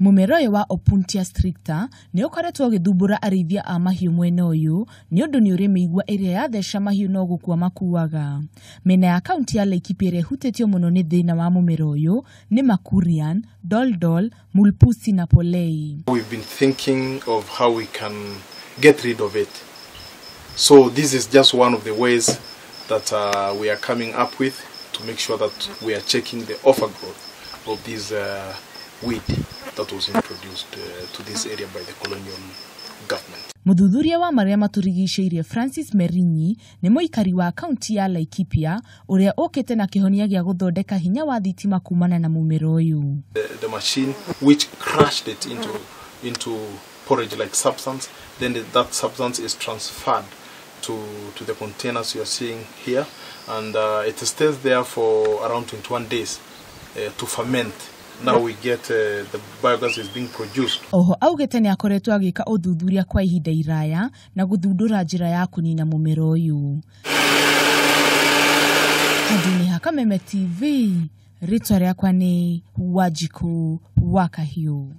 Mũmera ũyũ wa Opuntia stricta nĩ ũkoretwo ũgĩthumbũra arĩithia a mahiũ mwena ũyũ nĩ ũndũ nĩ ũrĩ mĩigua ĩrĩa yatheca mahiũ no gũkua makuaga. Mĩena ya kaunti ya Laikipia ĩrĩa ĩhutĩtio mũno nĩ thĩna wa mũmera ũyũ nĩ Makurian, Doldol, Mulpusi na Polei. We've been thinking of how we can get rid of it. So this is just one of the ways that we are coming up with to make sure that we are checking the overgrowth of this weed that was introduced to this area by the colonial government. Mũthuthuria wa marĩa matũrigicĩirie Francis Merinyi nĩ mũikari wa kaunti ya Laikipia ũrĩa ũkĩte na kĩhonia gĩa gũthondeka hinya wa thitima kumana na mũmera ũyũ. The machine which crushed it into porridge-like substance, then that substance is transferred to the containers you are seeing here, and it stays there for around 21 days to ferment. Now we get the biogas is being produced. Oho augĩte nĩ akoretwo agĩka ũthuthuria kwa ihinda iraya na gũthundũra njĩra ya kũnina mũmera ũyũ. Handũ-inĩ ha Kameme TV, rĩtwa rĩakwa nĩ Wanjikũ wa Kahiũ.